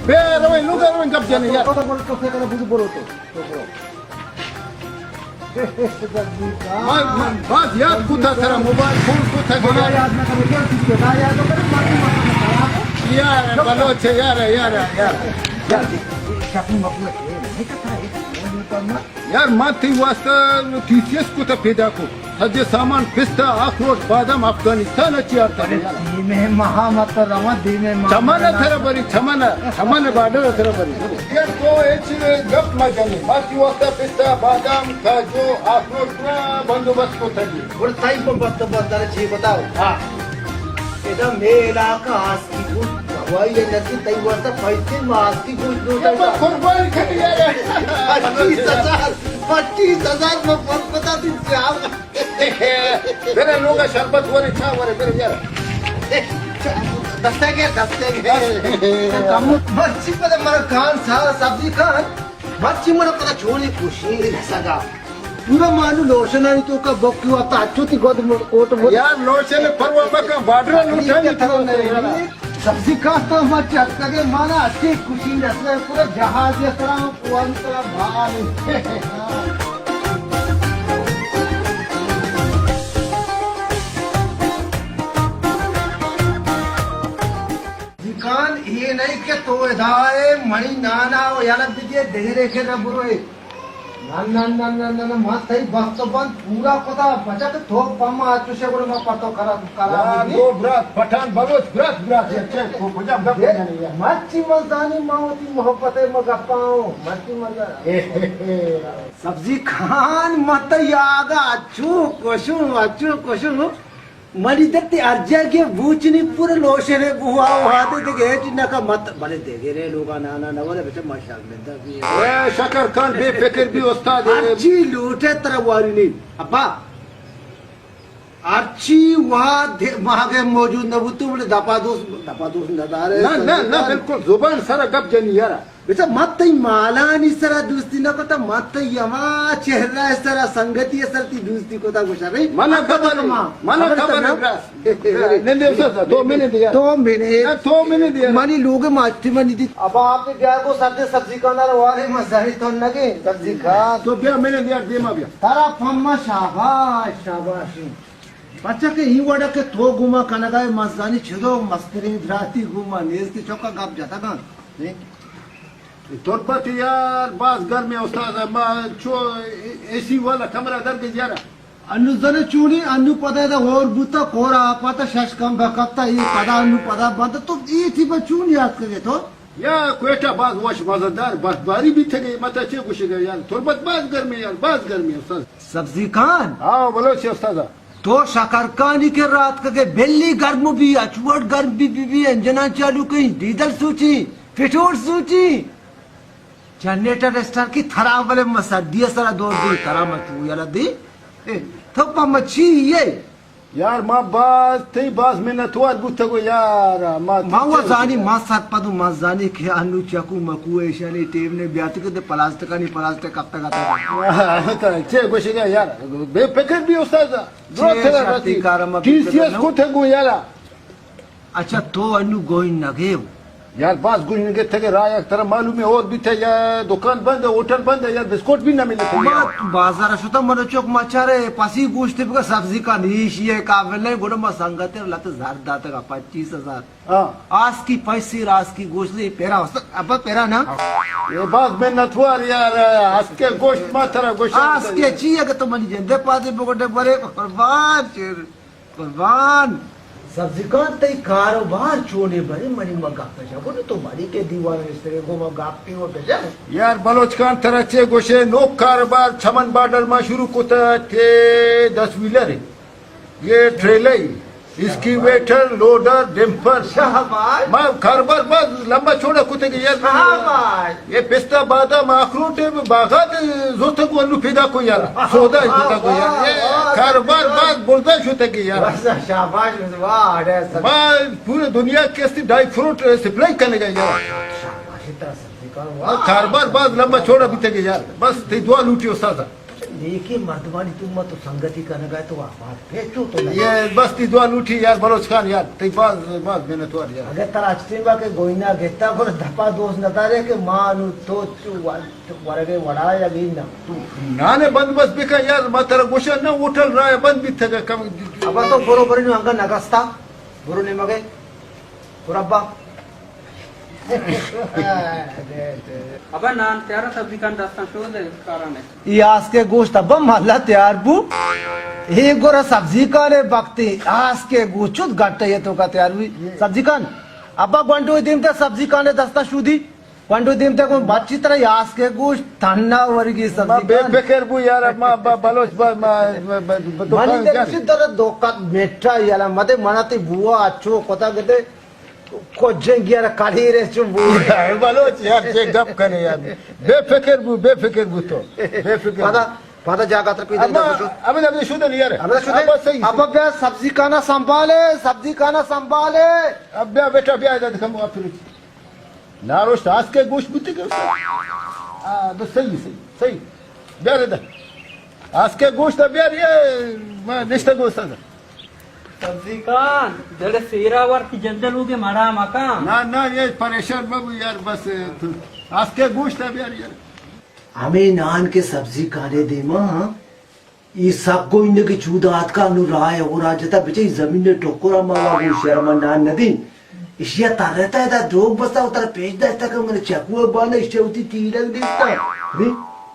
بیا رویں، لوگا رویں، گپ جنیں یار۔ تو برو، تو فکر بودی، برو تو، تو برو۔ من، من باز یاد کتا ترا، موبائل فون کتا۔ منا یاد نہ کرے، کیا چیز کے؟ نہ یاد کرے، ماتی ماتی۔ یار، بلوچ، یار، یار، یار۔ یار، شاپنگ مکو ہے، نہیں کرتا ہے، فون نہیں کرنا۔ یار، ما تئی واسطہ ٹی سی ایس کتا پیدا کو۔ سجے سامان پستہ، اخروٹ، بادام افغانستان ءَ چی آرتگ۔ ارے یار، دیمے ماہ ما تو رواں، دیمے ماہ چمن ءَ ترا بری، چمن ءَ، چمن ءَ بارڈر ءَ ترا بری۔ یار تو ہچ گپ مہ جنے، ما تئی واسطہ پستہ، بادام، کاجو، اخروٹ پورا بندوبست کتگی۔ گڑا تئی بندوبست در چی بتاؤ؟ ہاں۔ ادا مئے علاقہ آسکی گوشت، ہوائی انرجی تئی واسطہ پیسے ما آسکی گوشت لوٹاں۔ اے تو قربانی کنی یار۔ پچیس ہزار، پچیس ہزار ما فرق پتا تھی کیا۔ برے لوگا شربت ورے، چاہ ورے، برے یار۔ دستے گے، دستے گے۔ کم مرچی پدا مرا کان سا سبزی کان۔ مرچی مرا پدا چونی خوشی رسگا۔ پورا مانو لوشنانی توکا بکی وتا اچو تی گد مر-، کوٹ مر-۔ یار لوشن پروا مکن، بارڈر لوٹانی تو۔ سبزی کاشت ہم چتکگے، مانا اچھی خوشی رسگا، پورا جہاز یا طرح، پوان طرح بھال۔ سبزی کان، اے نہیں کہ تو ادا ہے، منی نانا و یلہ بدیے، دگرے کے نہ بروے۔ نہ، نہ، نہ، نہ، نہ، نہ، ما تئی بخت بند پورا کتا، بچک تو پما اچوشے گڑا ما پتو کرا، کرا یار، بودی۔ دو برات، پٹھان بلوچ برات، برات، یا چے کو کجا گپ اے، نہیں یار۔ مرچی من زانی ما وتی محبت ما گپاؤں، مرچی من زانی۔ سبزی کان، ما تئی آگا اچو کشوں، اچو کشوں۔ منی دتے ہر جاگہ بوچنی پورا لوشنے بوا و ہاتے دگہ ہچ نہ کا مت، بلے دگہ رے لوگا نانا نہ ورے بچہ ما شرمندہ بی۔ اے شکر کان بے فکر بی استاد۔ ہرچی لوٹے ترا واری نہیں۔ ابا، ہرچی وہا دے-، ماگے موجود نہ بوتو بلے دپا دوست، دپا دوست نہ دارے۔ نہ، نہ، نہ، بالکل زبان سرا گپ جنی یارا۔ بچہ، ما تئی مالانی سرا دوستی نہ کتا، ما تئی ہما چہرہ سرا، سنگتی سرا تی دوستی کتا گوشا بھئی۔ منا خبر، منا خبر ہے۔ نندے استاد، دو منٹ دیا۔ دو منٹ۔ نہ، دو منٹ دیا۔ منی لوگ ماسٹر منی دیت۔ ابا آپ نے بیا کو سردے سبزی کانا روارے، ما زہری تو نگے سبزی کان۔ تو بیا منٹ دیا، دیما بیا۔ ترا پما شاباش، شاباش۔ بچہ کہ ای وڑا کہ تو گوما کنگا ہے، مزانی چدو مسترین دراتی گوما نیستی چوکا گپ جتگان۔ تربت یار، باز گرمیں استاد، ما چو اے سی والا کمرہ در گز یارا۔ انو زن چونی، انو پدا دا ہور بوتا، کورا آپاتا شش کم بکپتا، ای پدا انو پدا بند، تو ای تھی با چونی آتکگے تو؟ یا کوئٹہ باز وش مزدار، برفباری بیتگے، متا چے گوشگے یار، تربت باز گرمیں یار، باز گرمیں استاد۔ سبزی کان؟ ہاں، بلوچی استاد۔ تو شکرکانی کہ راتکگے بلی گرم بی، اچ وڑ گرم بی، بی، بی، انجناں چالو کئیں، ڈیزل سوچی، پٹرول سوچی، جنریٹر اسٹارٹ کی، ترا بلے ما سردی سرا دور دی، ترا ما چو یلا دی۔ اے، تو پا ما چی یے؟ یار، ما باز، تئی باز منتوار بوتگو یار، ما ما و زانی، ما سرپدو، ما زانی کہ انو چکو مکو ایشانی ٹیم نے بیاتی کہ پلاسٹکانی پلاسٹک کپتگا تا۔ چے گوشگا یار، بے فکر بی استاد۔ چے درست ہے، شرطی راتی۔ کارا ما ٹی سی ایس بفکر کو تھے گو یارا۔ اچھا، تو انو گوئن نگے ہو؟ یار، باز گوئن نگے تھے، راہ یک طرح معلوم ہے، اور بھی تھے، یا دکان بند ہے، ہوٹل بند ہے، یا بسکٹ بھی نہ ملے تھے۔ ما بازار شتا، من چوک ما چارے پسی گوشت بگا سبزی کان، ایشی ہے قابل نہیں، گڑا ما سنگت ہے، لت زر داتا گا پچیس ہزار۔ ہاں۔ آسکی پیسے را آسکی گوشت دے، پیرا است، ابا پیرا نا۔ یہ باز منتوار یار، آسکے گوشت ما ترا گوشت۔ آسکے چی اگر تو منی جندے پادے بگڑے برے، قربان چیر، قربان۔ سبزی کان تئی کاروبار چونے برے، منی ما گپ جا، گڑا تو منی کے دیوان نشتگے گو ما گپ پی و بجا۔ یار بلوچ کان ترا چے گوشے، نوک کاروبار چمن بارڈر ما شروع کتا، تے دس ویلر ہے۔ یہ ٹریلر، ایکسکیویٹر، لوڈر، ڈمپر۔ شاباش۔ ما کاروبار باز لمبا چوڑا کتگی یار۔ شاباش۔ یہ پستہ، بادام، اخروٹ باغات زوتگو انو پیدا کو یار۔ سودا زوتگو یار۔ یہ کاروبار باز بردا شتگی یار۔ بس شاباش، واہ، اڑے سب۔ ما پورے دنیا کے استی ڈرائی فروٹ سپلائی کرنے گا یار۔ شاباش، اتنا سبزی کار، واہ۔ کاروبار باز لمبا چوڑا بیتگی یار۔ بس تی دعا لوٹی استاد۔ نیکی مردمانی تو ما تو سنگتی کنگا تو آباد پیچو تو نہ۔ یہ بس تی دعا لوٹی یار بلوچ خان یار، تی باز، باز منتوار یار۔ اگر ترا اچتین با کہ گوینا گتا گور دپا دوست ندارے کہ ما نو تو چو ور-، ورگے وڑا یا گی نہ۔ تو نانے بندوبست بکن یار، ما ترا گوشا نہ ہوٹل راہ بند بیتگا کم۔ ابا تو برو برینو انگا نگستا، برو نیمگے، برو ابا۔ ابا نان تیارا، سبزی کان دستان شود کارانے۔ ای آسکے گوشت ابا مالا تیار بو۔ اے گورا سبزی کانے بکتی آسکے گوشت چود گٹے تو کا تیار ہوئی۔ سبزی کان ابا گونڈو دیم تے سبزی کانے دستا شودی۔ گونڈو دیم تے کو بچی ترا آسکے گوشت تھنا ورگی ما سبزی بے کان۔ فکر بو یار، ما با بلوچ با، ما، ما، ما، ما، منی دے گوشت در دو کت میٹھا یلا مدے منا تی بوا اچو کتا گدے۔ کجنگی ءَ را کلیرے چون بو۔ بلوچ یار، چے گپ کنے یار؟ بے فکر بو، بے فکر بو تو۔ بے فکر بو۔ پدا، پدا جاگہ تر پیدا اما، دے شو۔ ابدا، ابدا شودن یار۔ ابدا شودن۔ ابا صحیح۔ ابا بیا سبزی کانا سنبھالے، سبزی کانا سنبھالے۔ اب بیا بیٹا، بیا ادا کم واپس۔ ناروشت آسکے گوشت بوتی کہ؟ آ، بس صحیح، صحیح، صحیح۔ بیا ادا۔ آسکے گوشت بیار، یہ، ما نشتہ گوشت۔ سبزی کان، دڑ سیرا ور کہ جندل ہوگے مڑا مکان۔ نا، نا، یہ پریشان مبو یار، بس تو آسکے گوشت بیار یار۔ ہمے نان کہ سبزی کانے دیما، ہاں؟ ای سک گوئندگی چود آتکا نو راہ ءَ ہورا جتا بچے زمین ءِ ٹکرا ما وا گوشی ءَ را ما نان ندین۔ اشیا ترتا ادا دروگ بستا و ترا پیش داشتا کہ من چکو بانا اشیا وتی تیرگ دیستا۔ ہمے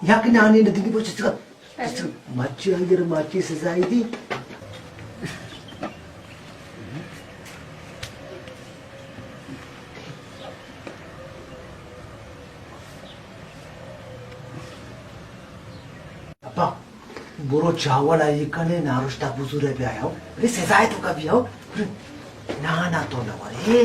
یک نانے ندینی بچے چکا۔ مرچی آئی ءَ را مرچی سزائی دی۔ ابا، برو چاول ءَ اے کنے، نارشتہ بزور ءَ بیایو۔ ارے سزائے تو کا بیاو۔ نا، نا، تو نہ ورے۔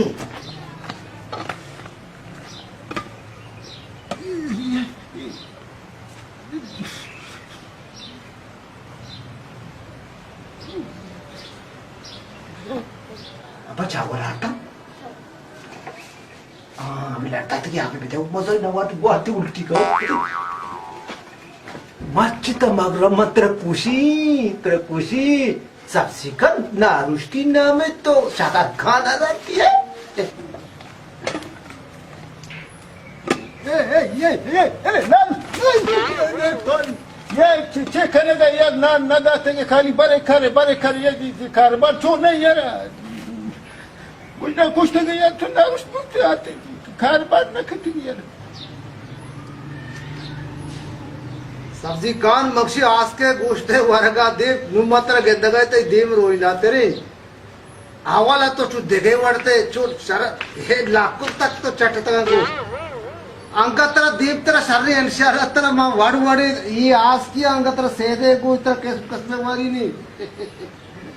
ابا چاور آتا۔ ہاں، ہمیں لڑتا تھا کہ آپ نے بتایا، مزہ نہ ہوا تو بہت ہی الٹی کرو۔ مچ تا مگر مت ترا کوشی، ترا کوشی۔ سبزی کن، ناروشتی نام تو شکر کان ادا کیے۔ اے، اے، اے، اے، اے، نان، نان، اے، اے، تو، یہ چ-، چے کنے دا یار، نان نہ داتے کہ خالی برے کرے، برے کرے، یہ دی، دی کاروبار چون نہیں یار۔ کچھ نہ کچھ تو یار، تو نہ اس بکتے آتے، کاروبار نہ کرتے یار۔ سبزی کان مکشی آسکے گوشتے ورگا دیم، نو متر گندگا تے دیم روئی نہ ترے۔ اول ءَ تو چو دگہ وڑ تے چو شر، ہے لاکو تک تو چٹتگ گوشت۔ انگت ترا دیمتر شر، انشاءاللہ ترا ما وڑ وڑے ای آسکی انگت ترا سیدے گوشت ترا قسم قسم واری نی۔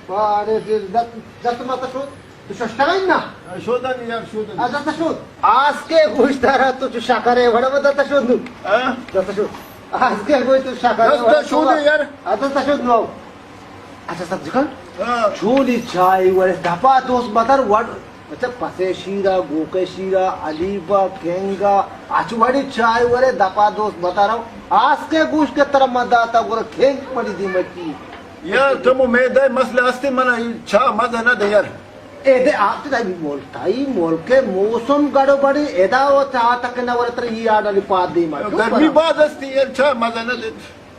پاڑے دل دت، دت ما تو شود، تو ششتگ نا؟ شودن یار، شودن۔ آ، دت شود۔ آسکے گوشت ترا تو چو شکرے وڑ دت شود نو۔ ہاں؟ دت شود۔ آسکے گوشت تو شکرے وڑ دت شود یار۔ آ، دت شود نو۔ اچھا سبزی کن۔ ہاں۔ چونی چائے ورے دپا دوست مدر وڑ، مطلب پسے شیرا، گوکے شیرا، حلیبا، کنگا، اچ وڑی چائے ورے دپا دوست مدر۔ آسکے گوشت کہ ترا من داتا گورا کنگ پڑی دی مچی۔ یار کمو میدہ مسئلہ ہستے، منا چا مزہ نہ دے یار۔ اے دے آپ تائی ملک، تائی ملک موسم گڑو بڑی، ادا و چا تک نہ ورے ترا ای آڈا نی پاد دی ما۔ گرمی باز ہستی یار، چا مزہ نہ دے۔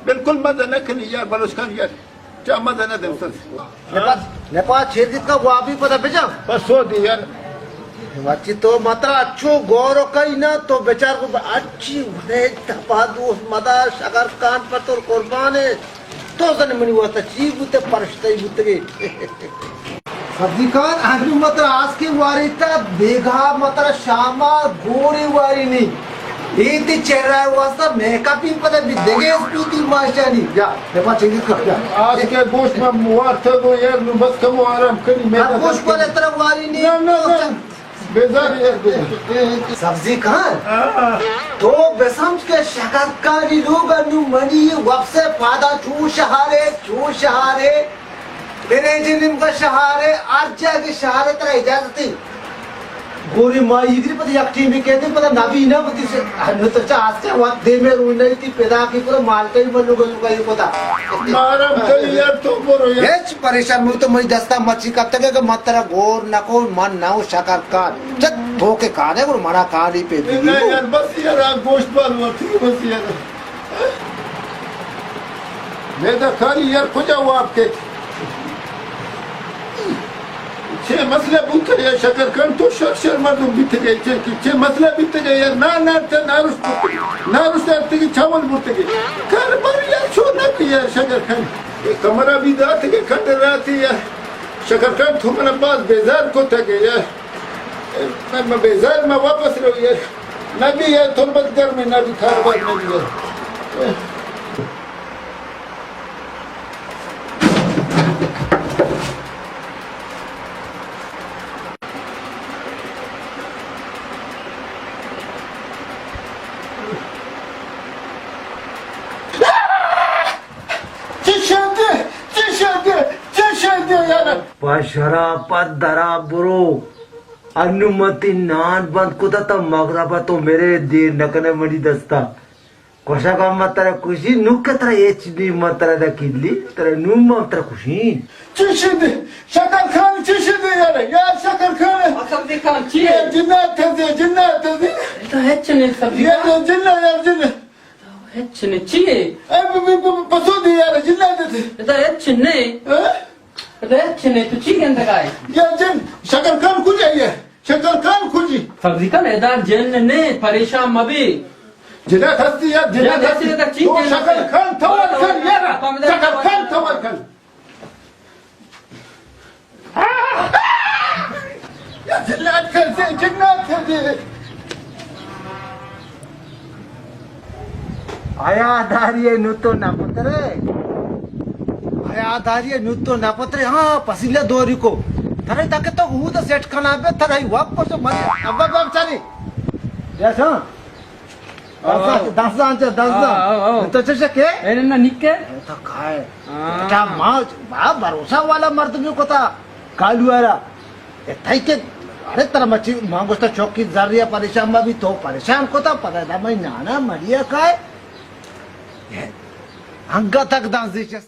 بالکل مزہ نہ کنی یار، بلوچ خان یار، چا مزہ نہ دے استاد۔ نپا، نپا چیر دیت کا وابی پدا بجا۔ بس سو دی یار۔ مرچی تو مترا اچو گورو کئی نا، تو بچار کو اچی ونے تپا دوست مدار، شگر کان پر تور قربان ہے۔ تو زن منی واسطہ چی بوتے، پرشتئی بوتگے۔ سبزی کان، انو متر آسکے واریتا، بیگاہ متر شاما گوڑے واری نی۔ اے تے چہرہ واسطہ میک اپ ہی پتہ بھی دگے اسپیتی ماشانی۔ یا، دپا چنگی کر، یا۔ آسکے گوشت میں موارتا گو یار، نو بس کمو آرام کنی، میں ہر گوشت پر اترا واری نی۔ نہ، نہ، نہ۔ بیزار یار، بیزار۔ سبزی کان، ہاں۔ تو بسمجھ کہ شکر کانی لوگ انو منی وپسے پادا چو شہارے، چو شہارے۔ بریج نیمگا شہارے، ہر جاگہ شہارے ترا اجازت ہے۔ پوری ماہیگیری پدا یک ٹیمے کہتے پدا نبی نہ بوتی سے۔ انو تو چا آستے وقت دے میں روی نہیں تھی پیدا کی پورا مالکا ہی ملو گلو کا یہ پتا۔ مارم کلی یار تو برو یار۔ ہچ پریشان مو تو مئی دستا مچی کپتگے کہ من ترا گور نکو من نہ شکر کان۔ چت تو کے کانے گور منا کانی پہ بی۔ نہیں یار بس یار آ گوشت بال ورتی بس یار۔ میدہ کاری یار کجا واب کیت؟ چے مسئلہ بوتگ یا شکر خان تو شر شر مردم بیتگ ئے چے کہ چے مسئلہ بیتگ ئے یار نا نا تے نارشت بیتگ ئے نارشت ارتگ ئے چاول برتگ ئے کار بار یار چو نہ کہ یار شکر خان اے کمرہ بھی داتگ ئے کھنڈ راتی یار شکر خان تو منا باز بیزار کتگ ئے یار۔ من، من بیزار، من واپس رو یار۔ نبی یار، تربت گرم نبی، کاروبار نبی یار۔ چی شدی؟ چی شدی؟ چی شدی یار؟ پہ شرافت درا برو۔ انو من تئی نان بند کتا تا مغربا تو میرے دیر نکنے منی دستا۔ کشا کا من ترا کشی نو کہ ترا ایچ بی من ترا دا کلی ترا نو من ترا کشی۔ چی شدی؟ شکر خان چی شدی یار؟ یا شکر خان۔ اصل دی خان چی ہے؟ جنات تھے، جنات تھے۔ تو ہچ نہیں سب۔ یا جنات یار جنات۔ ہچ نہ چی ہے؟ اے ب-، ب-، ب-، پسو دی یار، جنات دے۔ ادا ہچ نہ۔ ہاں؟ ادا ہچ نہ، تو چی گندگا ہے؟ یا جن، شکر خان کجا ہے؟ شکر خان کجی؟ فضل خان، ادا جن نہ، پریشان مبی۔ جنات ہستی یار، جنات ہستی۔ تو شکر خان توار کن یار، شکر خان توار کن۔ یا جنات کردے، جنات کردے۔ آیا داری نو تو نہ پترے۔ آیا داری نو تو نہ پترے۔ ہاں، پسیلہ دوری کو۔ ترے تک تو ہو تو سیٹ کنا بے، ترے وقت پر تو مری۔ ابا باب چلی۔ جیسا۔ آؤ، آؤ۔ دس دان چہ، دس دان۔ آؤ، آؤ، آؤ۔ تو چشے کے؟ اے نہ نکے۔ اے تو کائے؟ ہاں۔ بیٹا، ماں با بھروسہ والا مرد بھی کوتا کالو آرا۔ اے تئی کے، ارے ترا مچی ماں گوشتا چوکی زریا پریشان ما بھی تو پریشان کوتا، پتہ دا میں نانا مڑیا کائے۔ اے انگا تک دان زی چستا۔